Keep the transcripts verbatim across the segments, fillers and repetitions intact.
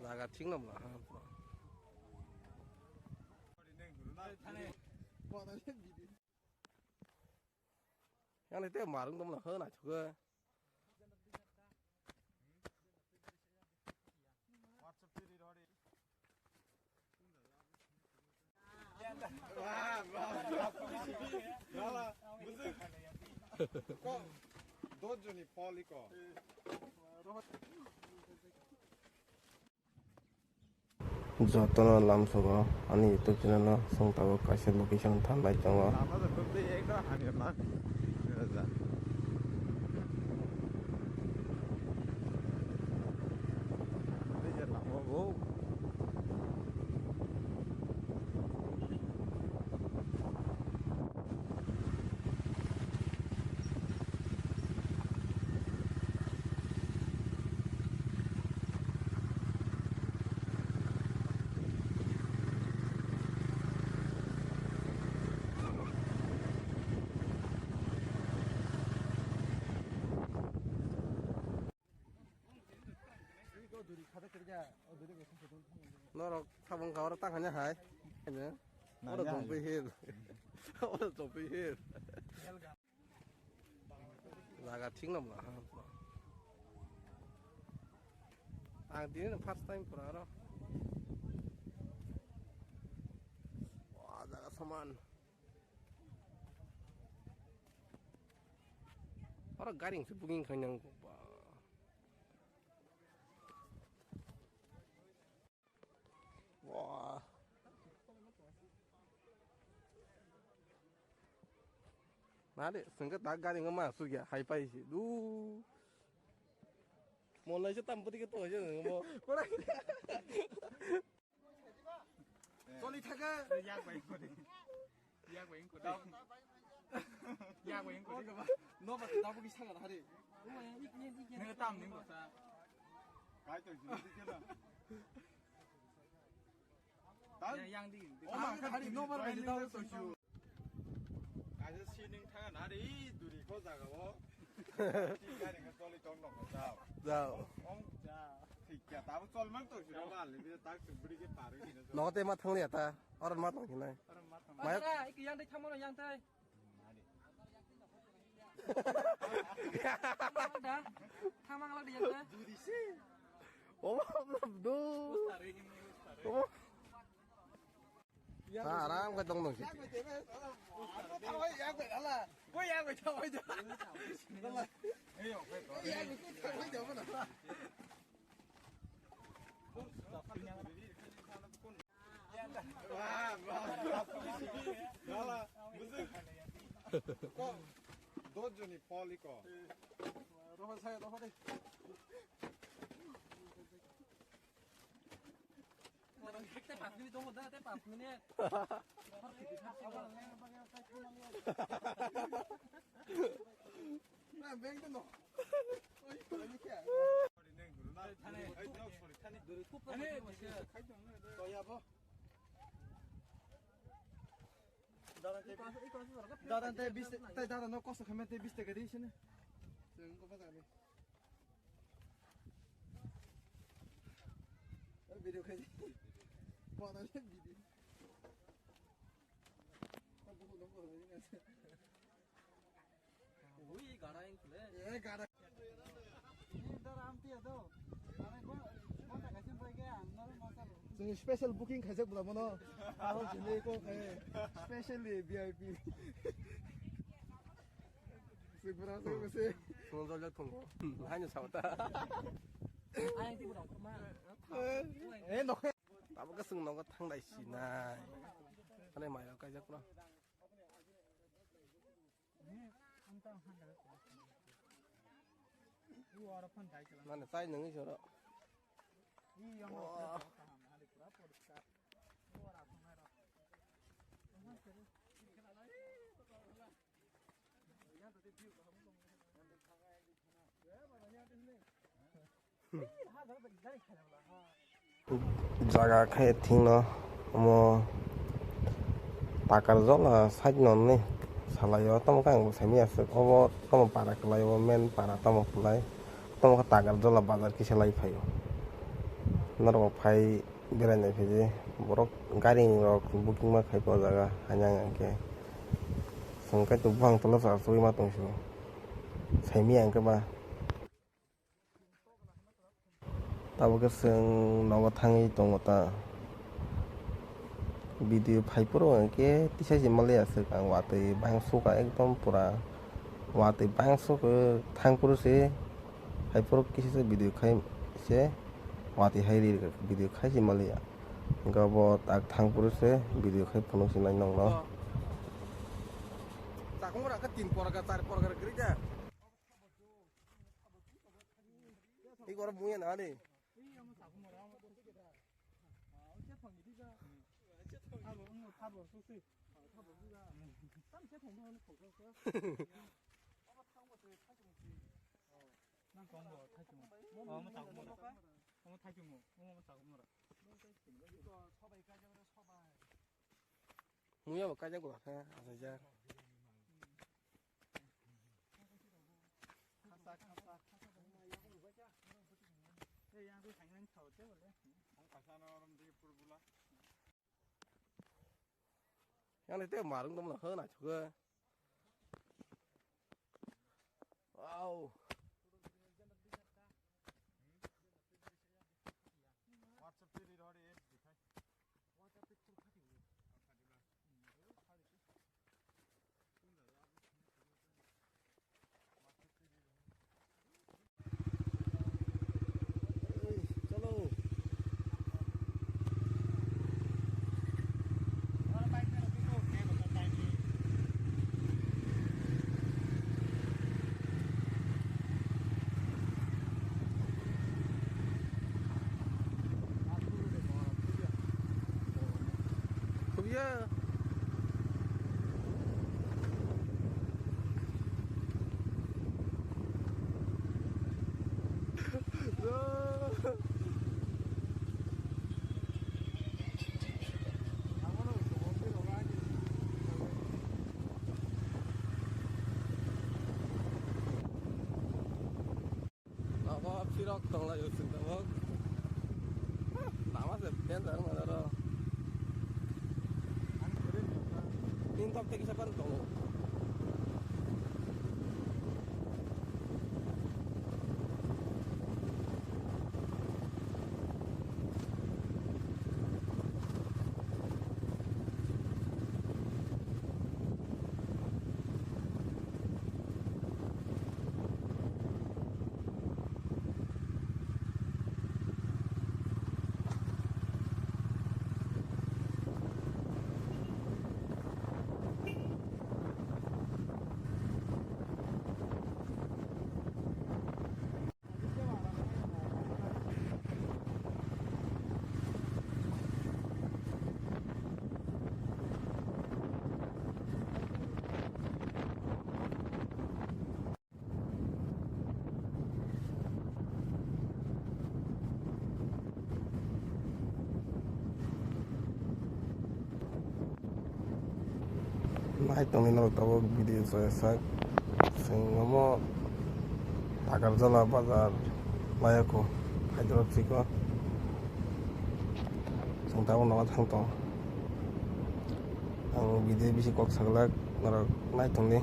Jaga thik no bwla ha. Yang ni te marung tong bwla ha naithok khe. Dojoni poli ko. Jotono lamsogo ani YouTube channel o chwng tabuk kaisa location thanglai tongo. Norok sabong kha oro ta khaina hai. Oro jompi hir. Oro jompi hir. Jaga thik no bwla ha. Ang tini no first time pura oro. Wah, jaga saman. Oro gari se booking khainang. Wah. Nade, sengke tak gari ngama sugya, hai pai si. Du. Molai se tam pati ke to je ngamo. Kora. Choli thaka. Yak bai kore. Yak bai kore. Yak bai kore. No ba ta bu ki sanga hari. Nang tam ning ba sa. Kai to ji ke na. Yang di. O ma hari no ba ji ta to ju. Kaisa sining thang na ri duri ko jaga o. Gari ka choli tong no jao. Jao. Ong ja. Thik ya, tabo chol man to sira ba le bi tak se bri ke par ke na. No te ma thang ya ta. Or ma thang hinai. Ora ma thang. Mai. Ora, iki yang dai thamo yang tai. Da. Thang mang la di yang tai. Duri si. O ma do. Ustari ini ustari. O. Ta aram khe tong tong si. Dojoni poli ko. Roho sai, roho dai. Te pas minit tunggu dah, te pas minit. Na, beng tu no. Oi, oi, kya? Thane. Ai, no, sorry, thane. Duri, kup, thane. Kaya bo. Dadan te, dadan te bis, te dadan no kosto khamen te bis te gadi sini. Sengko pa tani. Video khai. Mana ni video? Ui, gara yang kule. Eh, gara. Ini dar am tiya do. Ane go, go ta kasim pai gaya, ang noro masal. Sini special booking khai jak bula mono. Aro jene ko khai. Specially V I P. Sibra se se. Song jol jak thong. Hanya sawta. Ayang ti budang ma. Eh, no. Tabo ka sung no thang dai sinai. Ane mayo kai jak no. Nani chai nungwi soro. Jaga khe thwngno omo takar jala side no ni salai o tamo khe ang bo saimanya aswk obo tamo para kwlai o main para tamo kwlai Tamo khe Takarjala bazar kisa lai phaio. Norok phai berai nai phaidi. Borok gari rok booking ma khai o jaga haino hwnkhe. Hwnkhe to buphang tola chwng ma tong sio. Saimaya hwnkhe ba. Tabuk khe chwng nogo thangwi tongo ta. Video phai phuru hwnkhe tisa se maliya swk ang watwi bangsuka ekdom pura watwi bangsuk thang phuru se phai phuru kisa se video khai se watwi hai ri video khai se maliya. Hwnkhe bo tak thang phuru se video khai phunuk se nai nokno. Chakung rok khe tin porga, char porga kwrwi da. Iko oro muya na ni. Muya bo kaijak bo kha, achaijak. Yang ni te marung dong lah, na chuga. Wow. Nogo phirok tonglaio chwng tabuk. Lama se danger mane oro. Nini tok tei kisa phano tongo. Nai tongwi norok tabuk video chaya sak. Chwng omo Takarjala bazar layako Hyderabad chiko. Chwng tabuk nogo thang tongo. Ang video bisi kok saglak norok nai tongdi.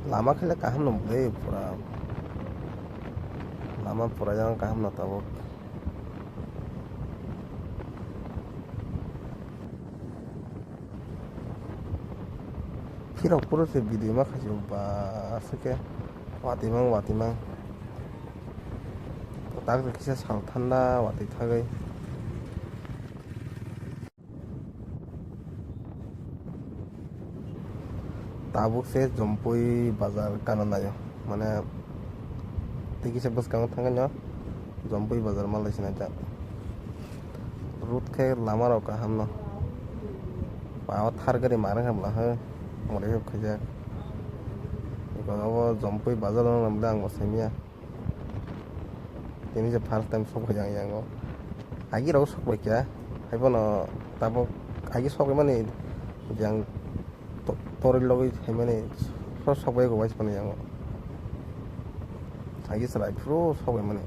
Lama khe kaham no bwle pura. Lama pura yang kaham no tabuk. Phirok phuru se video ma khaisio ba aswk khe watimang watimang. Tak kisa sal thanda watwi thagwi. Tabuk se Jompui bazar kana naio, mane tei kisa bwskango thangwi no Jompui bazar ma lai sinai ta. Road khe lama rok kaham no, ba o thar gari ma rwngkha bwla he, mori rok khaijak. Obo Jompui bazar o nang nang ang bo saimya. Tini je first time sok bai yang yango. Agi rok sok bai kya. Haibono tabok agi sok mani yang to-, toroi logoi hai mani so sok bai go bai mani yango. Agi salai phuru sok bai mani.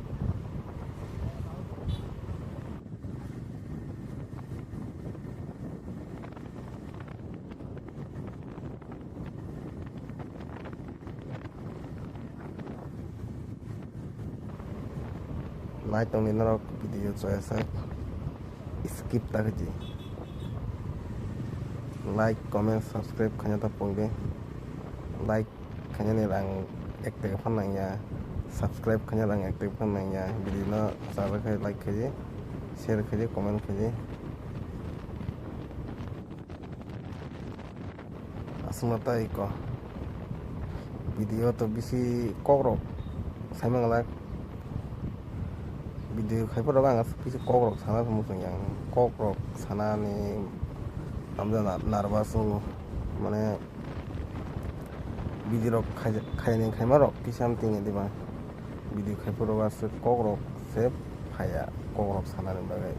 Nai tongni norok video choya sak skip ta khaidi. Like, comment, subscribe khaina ta pungdi. Like khainani rang ek taka phan nangya, subscribe khaina rang ek taka phan nangya. Video no chajak khai like khaidi, share khaidi, comment khaidi. Aswkno tei ko video to bisi kokrok saimang glak. Video khaipa rok ang aswk bisi kokrok sana muchung yang. Kokrok sanani tamjana nervous wngo. Mane video rok khai-, khaini khaima rok kisa something diba. Video khaipa rok aswk kokrok se phaiya kokrok sanani bagwi.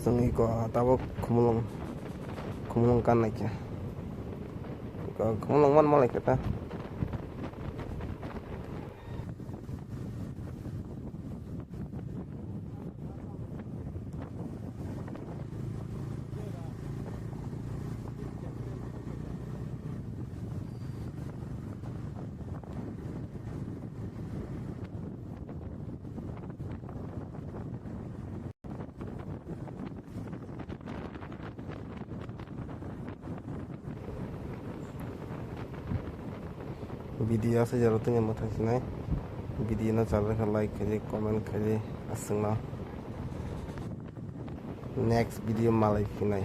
Chwng iko tabuk khumulwng, khumulwng kan naikhe. Iko khumulwng man malaikhe ta. Video asai jaro tini mwthang sinai. Video no chajak kha like khaidi, comment khaidi, aswkno next video malai phinai.